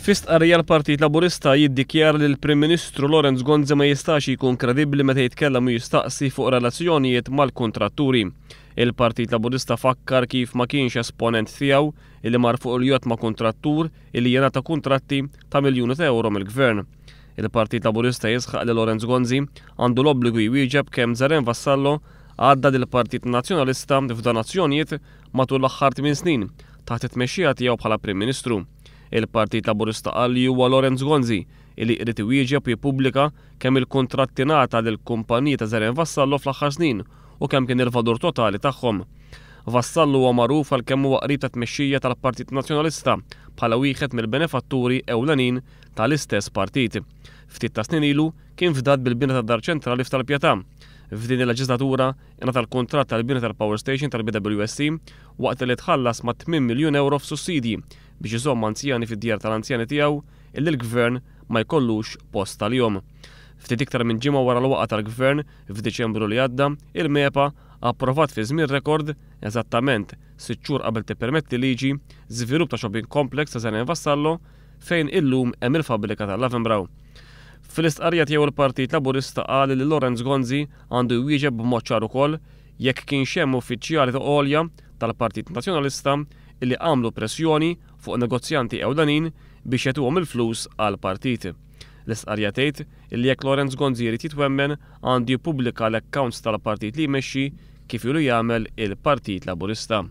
Fi stqarrija l-Partit Laburista jiddikjara li l-Prim Ministru Lawrence Gonzi ma jistax jkun kredibbli meta jitkellem u jistaqsi fuq relazzjonijiet mal-kuntratturi. Il-Partit Laburista fakkar kif ma kienx esponent tiegħu illi mar fuq il-jott ma' kuntrattur illi jingħata kuntratti ta' miljuni ta' ewro mill-Gvern. Il-Partit Laburista jisħaq li Lawrence Gonzi għandu l-obbligu jwieġeb kemm Zaren Vassallo għadda lill-Partit Nazzjonalista f'donazzjonijiet matul l-aħħar tminn snin taħt it-tmexxija tiegħu bħala Prim Ministru. Il-Partit Laburista qal li huwa Lawrence Gonzi li jrid iwieġeb u jippubblika kemm il-kuntratt ingħata lill-kumpaniji ta' Zaren Vassallo fl-aħħar snin u kemm kien il-valur totali tagħhom. Vassallo huwa magħruf għal kemm huwa qrib tat-tmexxija tal-Partit Nazzjonalista bħala wieħed mill-benefatturi ewlenin tal-istess partit. Ftit ta' snin ilu kien fdat bil-bini tad-Dar Ċentrali f'Tal-Pietà. F'din il-leġislatura ingħata l-kuntratt tal-bini tal-Power Station tal-BWSC waqt li tħallas mat-8 miljun ewro f'sussidji biex iżomm anzjani fid-djar tal-anzjani tiegħu illi l-Gvern ma jkollux post għalihom. Ftit iktar minn ġimgħa wara l-waqgħa tal-Gvern f'Diċembru li għadda, il-MEPA approvat fi żmien rekord, eżattament sitt xhur qabel tippermetti liġi, żvilupp ta' shopping complex ta' Zenen Vassallo fejn illum hemm il-fabbrika tal-Lavenbrau. Fil-istqarrija tiegħu l-Partit Laburista qal li Lawrence Gonzi għandu jwieġeb b'mod ċar ukoll jekk kienx hemm uffiċjali għolja tal-Partit Nazzjonalista illi għamlu pressjoni fuq negozjanti ewlenin biex jagħtuhom il-flus għall-partit. L-istqarrija tgħid illi jekk Lawrence Gonzi jrid jitwemmen għandu jippubblika l-accounts tal-partit li jmexxi kif ilu jagħmel il-Partit Laburista.